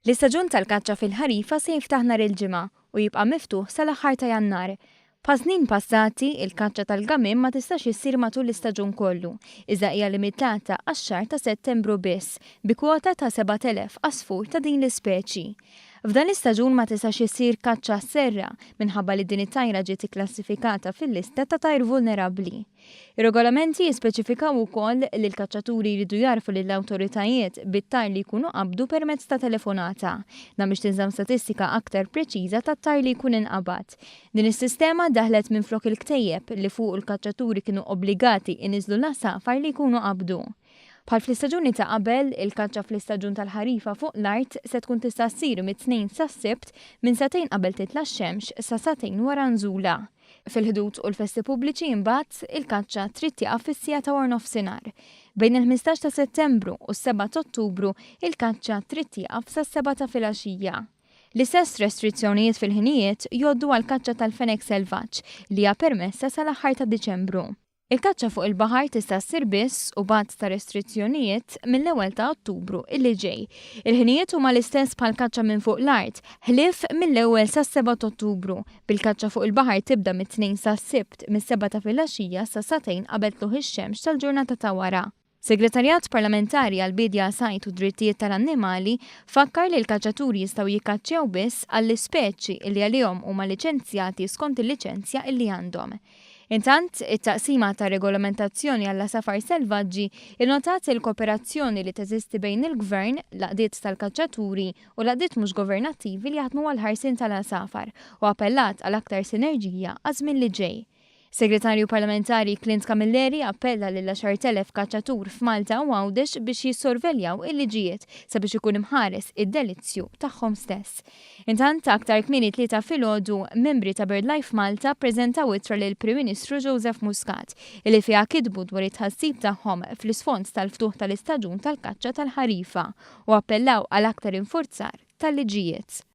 L-istaġun tal-kaċċa fil-ħarifa se jiftaħ nhar il-Ġimgħa u jibqa' miftuħ sal-aħħar ta' Jannar. Bħas-snin passati, il-kaċċa tal-gamiem ma tistax issir matul l-istaġun kollu, iżda hija limitata għax-xahar ta' Settembru biss, bi kwota ta' 7,000 għasfur ta' din l-ispeċi. F'dan l-istaġun ma tistax issir kaċċa għas-serra minħabba li din it-tajra ġiet ikklassifikata fil-lista ta' tajr vulnerabbli. Ir-regolamenti jispeċifikaw ukoll li l-kaċċaturi jridu jgħarrfu lill-awtoritajiet bit-tajr li jkunu qabdu permezz ta' telefonata. Dan biex tinżamm statistika aktar preċiża tat-tajr li jkun inqabad. Din is-sistema daħlet minflok il-ktejjeb li fuqu l-kaċċaturi kienu obbligati iniżżlu l-għasafar li jkunu qabdu. Bħal fl-istaġuni ta' qabel, il-kaċċa fl-istaġun tal-ħarifa fuq l-art se tkun tista' ssir mit-Tnejn sas-Sibt minn sagħtejn qabel titla' x-xemx sa sagħtejn wara nżulha. Fil-Ħdud u l-festi pubbliċi, imbagħad, il-kaċċa trid tieqaf fis-siegħa ta' warnofsinhar. Bejn il-15 ta' Settembru u s-sebgħa t'Ottubru, il-kaċċa trid tieqaf sas-sebgħa ta' filgħaxija. L-istess restrizzjonijiet fil-ħinijiet jgħoddu għall-kaċċa tal-fenek selvaġġ, li hija permessa sal-aħħar ta' Diċembru. Il-kaċċa fuq il-baħar tista' ssir biss, u b'għadd ta' restrizzjonijiet, mill-ewwel ta' Ottubru illi ġej. Il-ħinijiet huma l-istess bħall-kaċċa minn fuq l-art, ħlief mill-ewwel sas-sebgħa t'Ottubru, bil-kaċċa fuq il-baħar tibda mit-Tnejn sas-Sibt mis-sebgħa ta' filgħaxija sa sagħtejn qabel tlugħ ix-xemx tal-ġurnata ta' wara. Segretarjat Parlamentari għall-Biedja, Sajd u Drittijiet tal-Annimali fakkar li l-kaċċaturi jistgħu jikkaċċjaw biss għall-ispeċi illi għalihom huma liċenzjati skont il-liċenzja illi għandhom. Intant, it-Taqsima ta' Regolamentazzjoni għall-Għasafar Selvaġġi innotat il-kooperazzjoni li teżisti bejn il-Gvern, l-għaqdiet tal-kaċċaturi u l-għaqdiet mhux governattivi li jaħdmu għall-ħarsien tal-għasafar u appellat għal aktar sinerġija għaż-żmien li ġej. Segretarju Parlamentari Clint Camilleri appella lill-10,000 kaċċatur f'Malta u Għawdex biex jissorveljaw il-liġijiet sabiex ikun imħares id-delizzju tagħhom stess. Intant, aktar kmieni t-Tlieta filgħodu, membri ta' BirdLife Malta ppreżentaw ittra lill-Prim Ministru Joseph Muscat, illi fiha kitbu dwar it-tħassib tagħhom fl-isfond tal-ftuħ tal-istaġun tal-kaċċa tal-ħarifa u appellaw għal aktar infurzar tal-liġijiet.